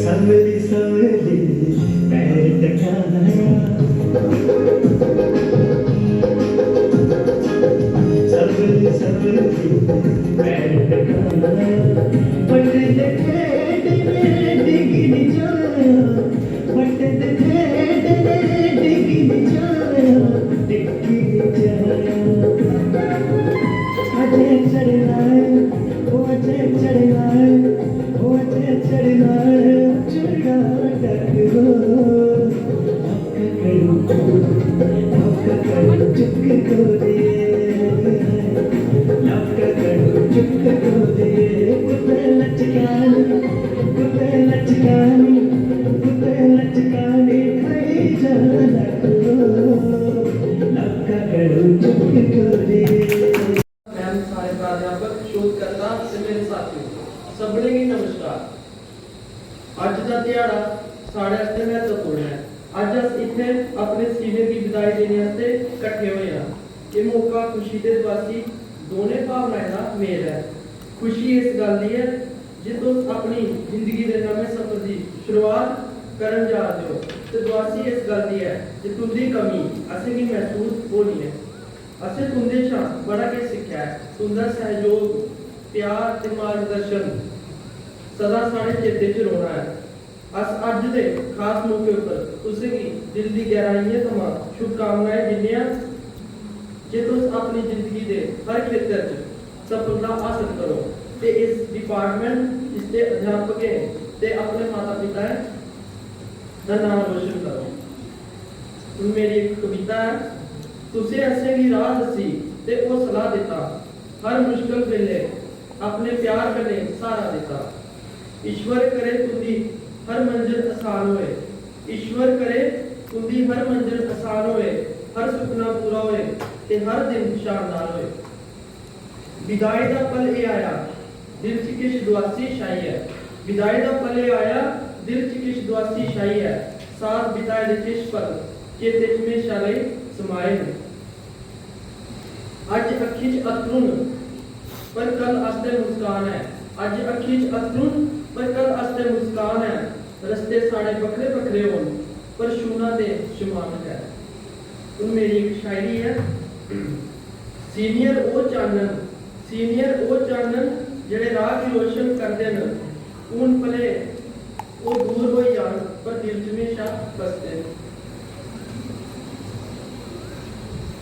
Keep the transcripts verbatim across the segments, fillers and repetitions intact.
संभली संभली पैर टकाना, संभली संभली पैर टकाना। बड़े दे ठेठ ने डिग्गी नी जाया, बड़े दे ठेठ ने डिग्गी नी जाया, डिग्गी नी जाया। अजय चढ़ना है, ओ अजय चढ़ना है, ओ अजय चढ़ना है, चढ़ा टकरो। मैम, सारे प्राध्यापक, शोधकर्ता ते मेरे साथियों, सभनें गी नमस्कार। अज्ज दा ध्याड़ा साढ़े आस्तै म्हत्तवपूर्ण ऐ। अज्ज अस इत्थै अपने सीनियर गी विदाई देने आस्तै कट्ठे होए आं। एह् मौका खुशी ते दुआसी दोनें भावनाएं दा मेल ऐ। खुशी इस गल्ल दी ऐ जे तुस अपनी जिंदगी दे नमें सफर दी शुरुआत करन जा दे ओ, ते दुआसी इस गल्ल दी ऐ जे तुं'दी कमी असेंगी मसूस होनी ऐ। असें तुं'दे शा बड़ा किश सिक्खेआ ऐ। तुं'दा सैहयोग, प्यार ते मार्गदर्शन सदा साढ़े चेतें च रौह्ना ऐ। अस अज्ज दे खास मौके उप्पर तुसेंगी दिल दी गैहराइयें थमां शुभकामनाएं दिन्ने आं जे तुस अपनी जिंदगी दे हर खेतर च सफलता हासल करो ते इस डिपार्टमेंट, इसदे अध्यापकें ते अपने माता-पिताएं दा नांऽ रोशन करो। हून मेरी इक कविता ऐ। तुसें असेंगी राह दस्सी ते हौसला दित्ता, हर मुश्कल बेल्लै अपने प्यार कन्नै स्हारा दित्ता। ईश्वर करे तुं'दी हर मंजल असान होए, ईश्वर करे तुं'दी हर मंजल असान होए, हर सुखना पूरा होए ते हर दिन शानदार होए। विदाई दा पल एह् आया, दिल च किश दुआसी छाई ऐ। विदाई दा पल एह् आया, दिल च किश दुआसी छाई ऐ। साथ बिताए दे किश पल चेते च म्हेशा लेई समाए न। अज्ज अक्खीं च अत्थरू न, पर कल आस्तै मुस्कान ऐ। अज्ज अक्खीं च अत्थरू न, पर कल आस्तै मुस्कान ऐ। रस्ते साढ़े बक्खरे बक्खरे होन, पर छूह्ना ते शमानत ऐ। हून मेरी इक शायरी ऐ। सीनियर ओह् चानन, सीनियर ओह् चानन जेह्ड़े राह गी रोशन करदे न। हून भले ओह् दूर होई जान, पर दिल च म्हेशा बसदे न।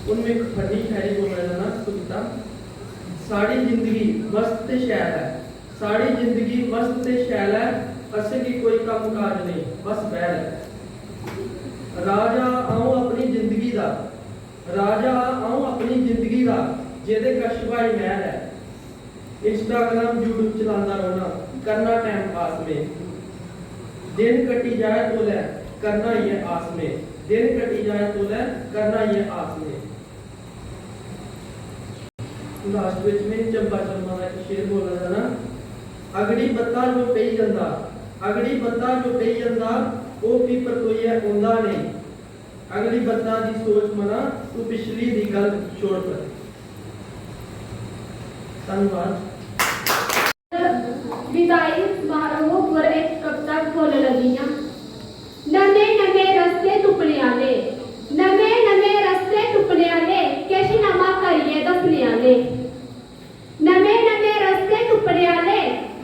हून में इक फनी शायरी बोलना चाह्न्नां, कविता। साढ़ी जिंदगी मस्त ते शैल ऐ, साढ़ी जिंदगी मस्त ते शैल ऐ, असेंगी कोई कम्म काज नेईं, बस बैह्ल ऐ। राजा अ'ऊं अपनी जिंदगी दा, राजा अ'ऊं अपनी जिंदगी दा, जेह्दे कश ब्हाई मैह्ल ऐ। Instagram, YouTube चलांदा रौह्ना, करना time pass में। दिन कट्टी जाए तौले, करना इ'यै आस में। दिन कट्टी जाए तौले, करना इ'यै आस में। Last बिच में चंबा चंबा दा इक शेर बोलना चाह्न्नां। अगड़ी बत्ता जो पेई जंदा, अगड़ी बत्ता जो पेई जंदा, ओह् फ्ही परतोइयै औंदा नेईं। अगली बत्ता दी सोच मना, तू पिछली दी गल्ल छोड़ पर। धन्नवाद। विदाई समारोह पर इक कविता बोलन लगी आं। नमें नमें रस्ते तुप्पने आह्ले, नमें नमें रस्ते तुप्पने आह्ले, किश नमां करियै दस्सने आह्ले। नमें नमें रस्ते तुप्पने आह्ले,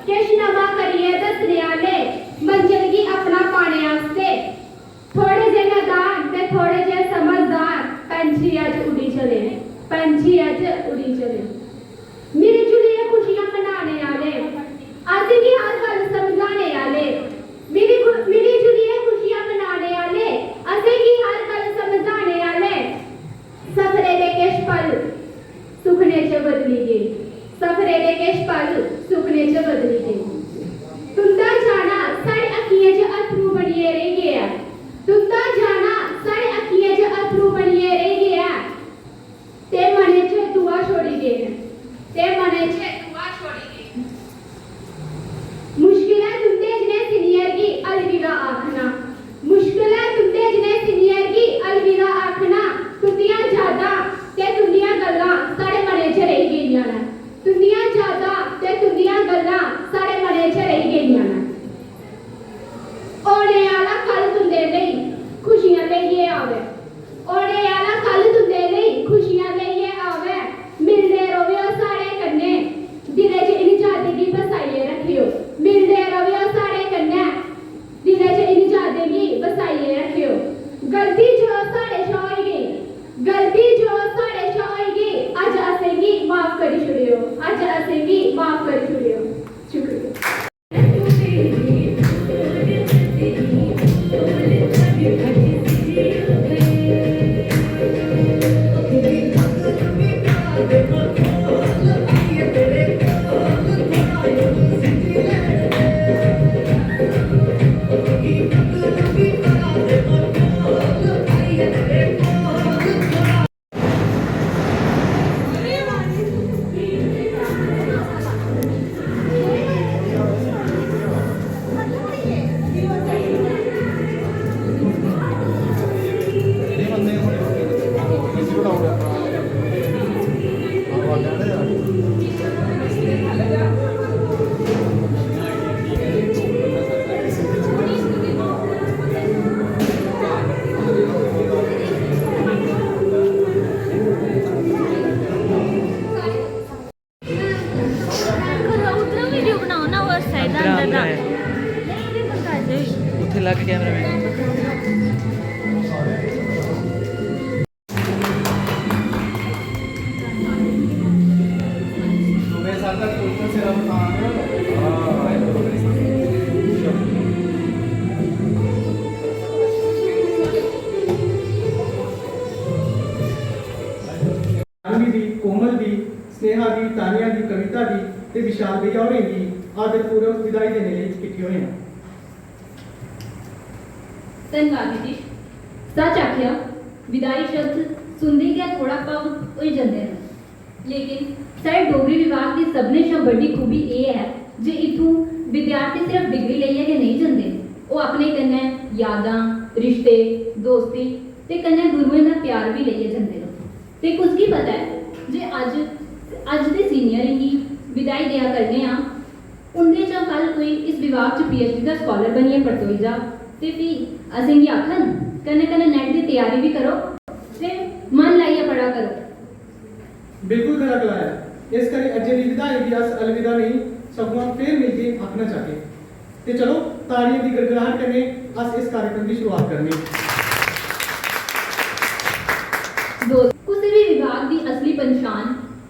किश नमां करियै दस्सने आह्ले, मंजल गी अपना पाने आस्तै। थोड़े जे नादान ते थोड़े जे समझदार, पैंछी अज्ज उड़ी चले, पैंछी अज्ज उड़ी चले। मिली जुलियै खुशियां मनाने आह्ले, असेंगी हर गल्ल समझाने आह्ले। मिली खु-, मिली जुलियै खुशियां मनाने आह्ले, असेंगी हर गल्ल समझाने आह्ले। सफरे दे किश पल सुखने च बदली गे, सफरे दे किश पल सुखने च बदली गे। तुं'दा अलग कैमरा मैन। जानवी दी, कोमल दी, स्नेहा दी, तानिया दी, कविता दी ते विशाल भैया होरें गी आदरपूर्वक विदाई देने लेई किट्ठे होए आं। धन्नवाद नीतीश। सच आखेआ, विदाई शब्द सुनदे गै थोह्ड़ा भावुक होई जंदे न। लेकिन साढ़े डोगरी विभाग दी सभनें शा बड्डी खूबी एह् ऐ जे इत्थूं विद्यार्थी सिर्फ डिग्री लेइयै गै नेईं जंदे, ओह् अपने कन्नै यादां, रिश्ते, दोस्ती ते कन्नै गुरुएं दा प्यार बी लेइयै जंदे न। ते कुसगी पता ऐ जे अज्ज, अज्ज दे सीनियरें गी विदाई देआ करने आं, उं'दे चा कल कोई इस विभाग च पीएचडी दा स्कालर बनियै परतोई जा ते फ्ही असेंगी आखन, "कन्नै कन्नै नेट दी त्यारी बी करो ते मन लाइयै पढ़ा करो।" बिल्कुल खरा गलाया। इस करी अज्जै दी विदाई गी अस अलविदा नेईं, सगुआं फिर मिलगे आखना चाह्गे। ते चलो, ताड़ियें दी गड़गड़ाहट कन्नै अस इस कार्यक्रम दी शुरुआत करने आं। दोस्त, कुसै बी विभाग दी असली पंछान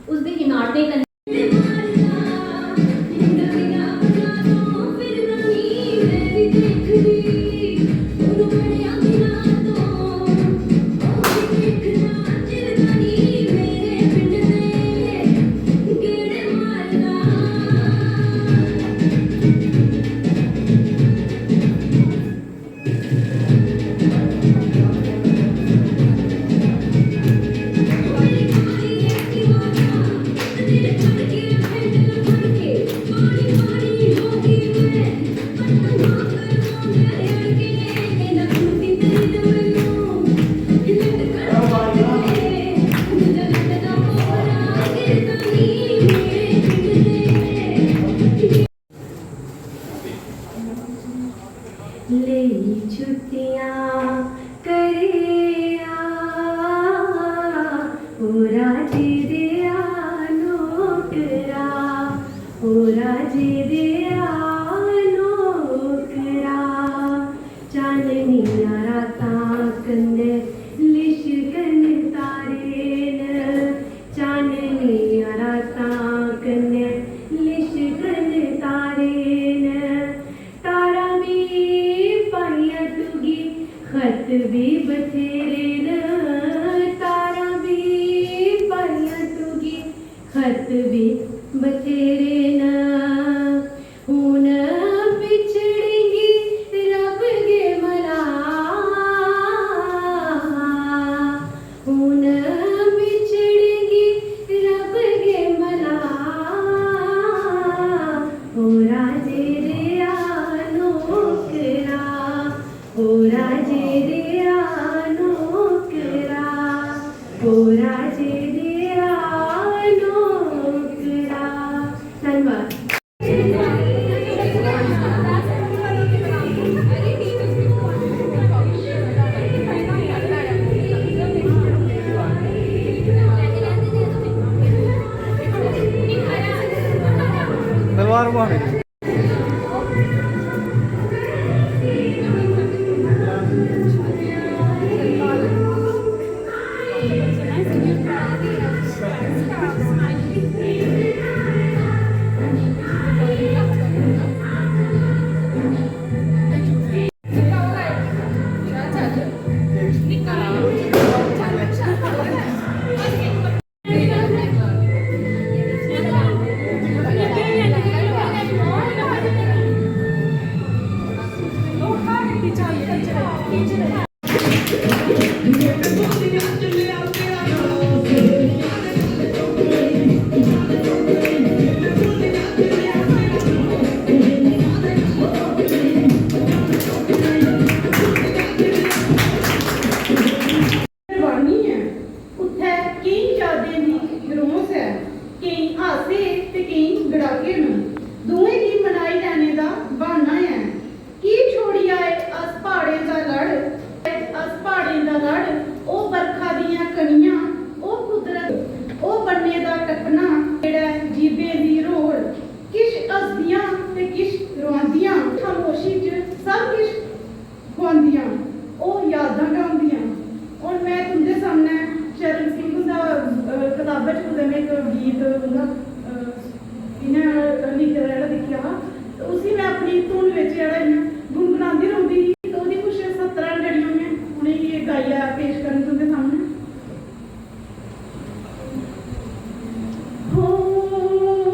उसदी इमारतें कन्नै लेई छुट्टियां करेआ, ओ राजे देआ नौकरा, ओ राजे देआ नौकरा। चाननियां रातां कन्नै लिशकन तारे न, चाननियां रातां कन्नै लिशकन तारे न। तारां बी पाइयां तुगी, खत बी बथेरे न। तारां बी पाइयां तुगी, खत बी बथेरे न। हून बिछड़ेंगी रब गै मला, हून बिछड़ेंगी रब गै मला। ओ राजे देआ नौकरा, ओ राजे देआ नौकरा, ओ राजे देआ नौकरा। धन्नवाद। तलवार उठा मेरी। कुर्बानी ऐ। उत्थै केईं यादें दी बरोंस ऐ, केईं हासे ते केईं गड़ाके न। दोऐ गी मनाई लैने दा ब्हान्ना ऐ। की छोड़ी आए अस प्हाड़ें दा लड़, अस प्हाड़ें दा लड़, ओह् बरखा दियां कनियां, ओह् कुदरत, ओह् बन्ने दा टप्पना, जेह्ड़ा ऐ जीबें दी रोड़। किश हसदियां ते किश रोआंदियां। खामोशी च सब किश आंदियां, ओह् यादां गै होंदियां। हून में तुं'दे सामनै चरण सिंह हुंदा, अ, कताबा च कुतै में इक गीत उं'दा, अ, इ'यां लिखे दा जेह्ड़ा दिक्खेआ हा, ते उसी में अपनी धुन बिच जेह्ड़ा इ'यां गुनगुनांदी रौंह्दी ही, ते ओह्दी कुछ सतरां जेह्ड़ियां में उ'नेंगी गाइयै पेश करङ तुं'दे सामनै। हो, हो, हो,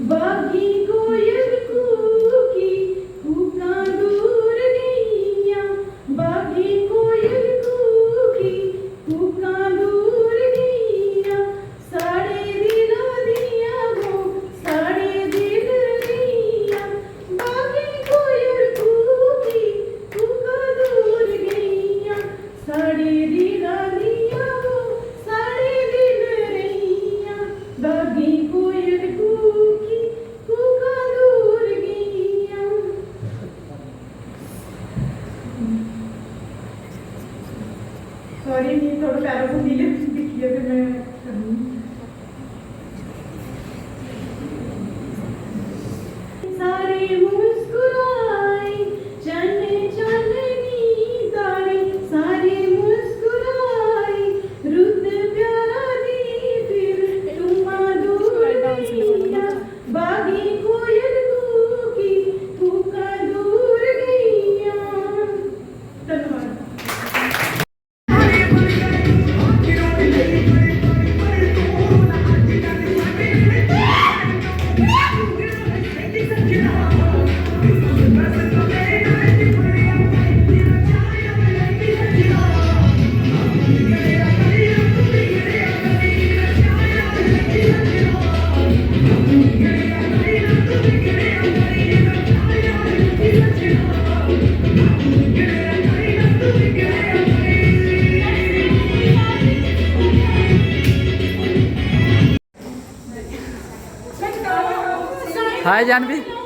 बागी कोयल कूकी, कूकां दूर गईयां। बागी कोयल कूकी, कूकां दूर गईयां। साढ़े दिला दियां वो, साढ़े दिल दियां। बागी कोयल कूकी, कूकां दूर गईयां। साढ़े दिला दियां वो, साढ़े दिल रहियां। बागी कोयल कूकी, कूकां दूर गईयां। सॉरी, मिगी थोड़ा पैरा भुल्ली गेआ, दिक्खियै ते में करनी। सारे मुस्कुराए, चन्न चाननी तारे, सारे मुस्कुराए, रुत प्यारा दी फिर टुम्मा दूर गईयां। बागी कोयल कूकी, कूकां दूर गईयां। धन्यवाद। हाय जानवी।